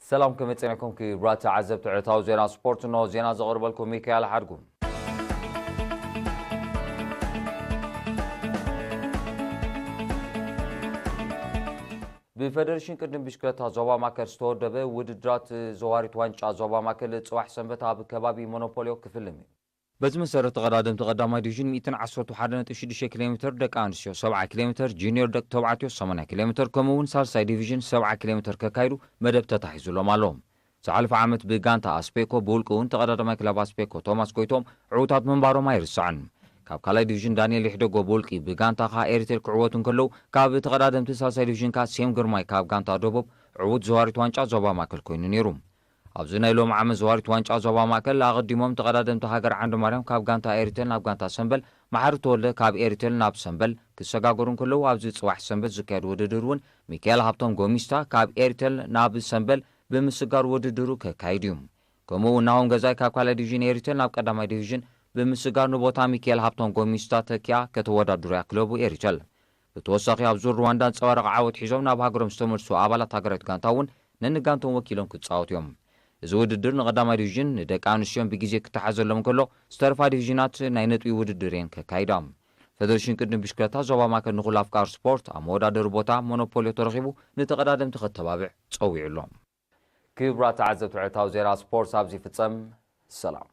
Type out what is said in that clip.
ሰላም፣ ከመይ ጸኒሕኩም ክቡራት ተዓዘብቲ ዕለታዊ ዜና ስፖርት? እንሆ ዜና ዘቕርበልኩም ሚካኤል ሓድጉ። ብፌደሬሽን ቅድድም ብሽክለታ ዞባ ማእከል ዝተወደበ ውድድራት ዘዋሪት ዋንጫ ዞባ ማእከል ጽባሕ ሰንበት ኣብ ከባቢ ሞኖፖልዮ ክፍልም እዩ። በዚ መሰረት ተቐዳደምቲ ቀዳማይ ዲቪዥን ሚእትን ዓሰርተ ሓደ ነጥቢ ሽዱሽተ ኪሎ ሜትር፣ ደቂ ኣንስትዮ ሰብዓ ኪሎ ሜትር፣ ጁኒየር ደቂ ተባዕትዮ ሰማንያ ኪሎ ሜትር፣ ከምኡ እውን ሳልሳይ ዲቪዥን ሰብዓ ኪሎ ሜትር ከካይዱ መደብ ተታሒዙሎም ኣሎ። ዝሓለፈ ዓመት ብጋንታ ኣስፔኮ፣ ብውልቂ እውን ተቐዳዳማይ ክለብ ኣስፔኮ ቶማስ ጎይቶም ዕዉታት ምንባሮም ኣይርሳዕን። ካብ ካልኣይ ዲቪዥን ዳንኤል ይሕደጎ ብውልቂ፣ ብጋንታ ከኣ ኤሪቴል ክዕወቱ እንከለዉ፣ ካብ ተቐዳደምቲ ሳልሳይ ዲቪዥን ከኣ ሴም ግርማይ ካብ ጋንታ ደቡብ ዕዉት ዘዋሪት ዋንጫ ዞባ ማእከል ኮይኑ ነይሩ። ኣብዚ ናይ ሎሚ ዓመት ዘዋሪት ዋንጫ ዞባ ማእከል ኣቐዲሞም ተቐዳደምቲ ሃገር ዓንዲ ማርያም ካብ ጋንታ ኤሪቴል ናብ ጋንታ ሰምበል፣ መሓሪ ተወልደ ካብ ኤሪቴል ናብ ሰምበል ክሰጋገሩ እንከለዉ፣ ኣብዚ ጽባሕ ሰንበት ዝካየድ ውድድር እውን ሚካኤል ሃብቶም ጎሚስታ ካብ ኤሪቴል ናብ ሰምበል ብምስጋር ውድድሩ ከካይድ እዩ። ከምኡ እውን ናሆም ገዛይ ካብ ካልኣይ ዲቪዥን ኤሪቴል ናብ ቀዳማይ ዲቪዥን ብምስጋር ንቦታ ሚካኤል ሃብቶም ጎሚስታ ተኪኣ ከተወዳድሩ እያ ክለቡ ኤሪቴል። ብተወሳኺ ኣብ ዙር ሩዋንዳ ኣንጸባራቒ ዓወት ሒዞም ናብ ሃገሮም ዝተመልሱ ኣባላት ሃገራዊት ጋንታ እውን ነንጋንቶም ወኪሎም ክጻወቱ እዮም። እዚ ውድድር ንቐዳማይ ዲቪዥን ንደቂ ኣንስትዮን ብግዜ ክተሓዘሎም እንከሎ፣ ዝተረፋ ዲቪዥናት ናይ ነጥቢ ውድድር እየን ከካይዳ። ፌደሬሽን ቅድድም ብሽክለታ ዞባ ማእከል ንኹሉ ኣፍቃሪ ስፖርት ኣብ መወዳደሪ ቦታ ሞኖፖልዮ ተረኺቡ ንተቐዳደምቲ ከተባብዕ ጸዊዑ ኣሎ። ክቡራት ተዓዘብቲ ዕለታዊ ዜና ስፖርት ኣብዚ ይፍጸም። ሰላም።